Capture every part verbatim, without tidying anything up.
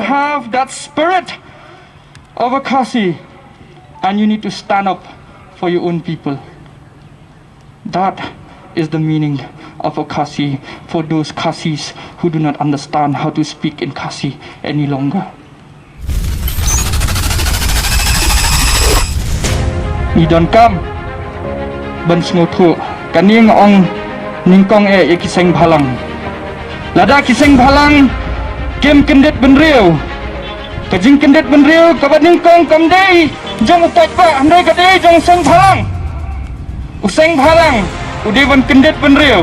Have that spirit of a Khasi, and you need to stand up for your own people. That is the meaning of a Khasi for those Khasis who do not understand how to speak in Khasi any longer. Ngi donkam ban sngewthuh, kane nga ong nyngkong eh ïa ki seng bhalang. Lada ki seng bhalang kim kyndit bynriew, ka jingkyndit bynriew kaba nyngkong kam dei jong u paidbah, hynrei ka dei jong u seng bhalang. U seng bhalang u dei ban kyndit bynriew.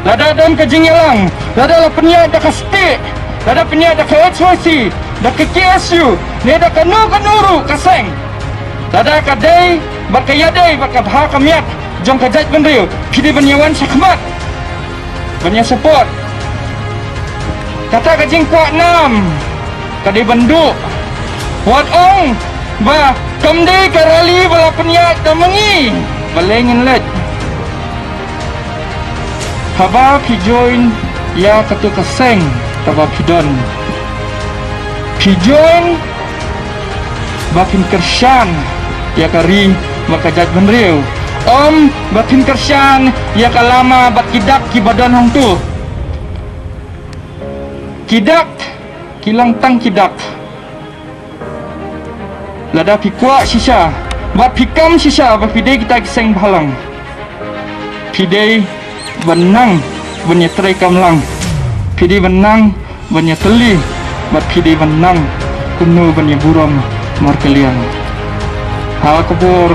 Lada don ka jingïalang, lada la pynïaid da ka state, lada pynïaid da ka H Y C, da ka K S U, ne da kano kano ruh ka seng, lada ka dei bad ka ïadei bad ka bha ka miat jong ka jaitbynriew, phi dei ban ïawan shakhmat ban ïa support. Kata ka jingkwah nam ka dei ban duh. Wat ong ba kam dei ka rally ba la pynïaid da ma ngi. Balei ngin leit? Haba phi join ïa katu ka seng kaba phi don, phi join ba phin kyrshan ïa ka ri bad ka jaitbynriew, ym ba phin kyrshan ïa ka lama bad ki dak kiba don hangtu. Ki dak ki long tang ki dak. Lada phi kwah shisha bad phi kam shisha ba phi dei kita ki seng bhalang, phi dei ban nang ban ïatreikam lang. Phi dei ban nang ban ïatylli bad phi dei ban nang kumno ban ïaburom markylliang. Ha ka por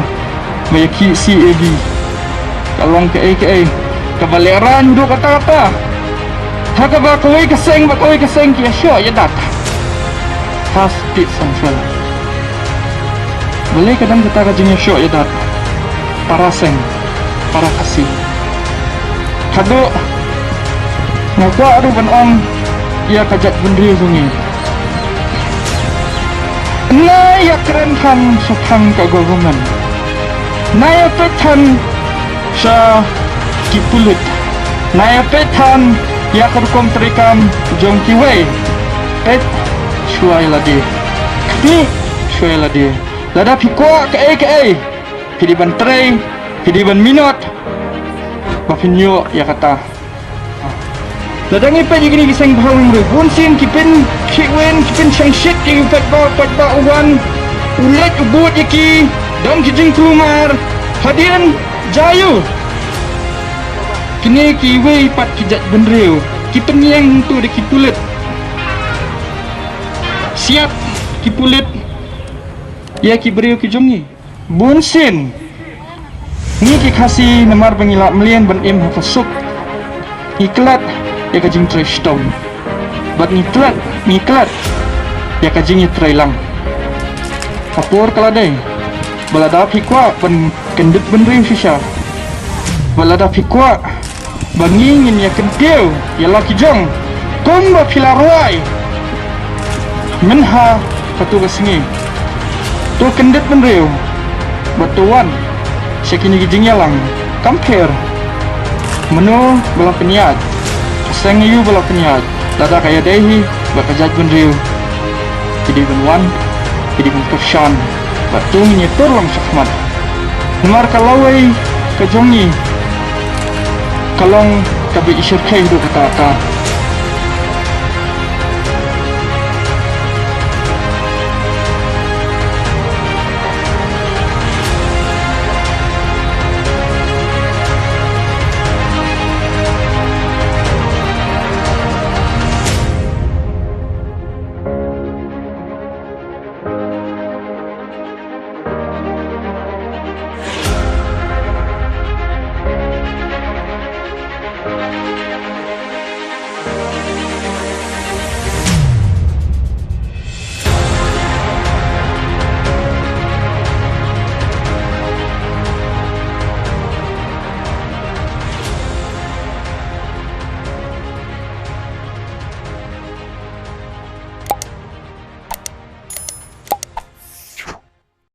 ba ïa ki C A B ka long kaei kaei kaba lehraiñ haduh katta katta, ha kaba kawei ka seng bad kawei ka seng ki ïashoh ïadat ha State Central. Balei ka don kata ka jingïashoh ïadat para seng, para Khasi? Haduh nga kwah ruh ban ong ïa ka jaitbynriew jong ngi, na ïakren than sha thang ka government, na ïapeit than sha ki pulit, na ïapeit than ïa ka rukom treikam jong kiwei. Peit shuwa ïa lade, khmih shuwa ïa lade. Lada phi kwah kaei kaei, phi dei ban trei, phi dei ban minot ba phin ïoh ïa kata. Lada ngi peit ïa kine ki seng bhalang ruh, bunsien ki pynkhih win, ki pynshongshit ïa ki paidbah, paidbah u wan u leit u bud ïa ki, don ki jingkulmar. Hadien jaiu kine kiwei pat ki jaitbynriew ki pynïeng hangtu da ki pulit. Siat ki pulit ïa ki briew ki jong ngi. Bunsien ngi ki Khasi namar ba ngi lah mlien ban im ha ka suk, ngi klet ïa ka jingtrei shitom bad ngi klet, ngi klet ïa ka jingïatreilang. Ka por ka la dei ba lada phi kwah ban kyndit bynriew shisha, ba lada phi kwah ba ngi ngin ïa kyntiew ïa la ki jong kumba phi la rwai mynha katu ka sngi. To kyndit bynriew bad to wan sha kine ki jingïalang. Kam pher mano ba la pynïaid, ka seng aïu ba la pynïaid, lada ka ïadei hi bad ka jaitbynriew, ki dei ban wan, ki dei ban kyrshan bad to ngin ïa tur lang shakhmat. Namar ka lawei ka jong ngi ka long kaba i shyrkhei haduh katta katta.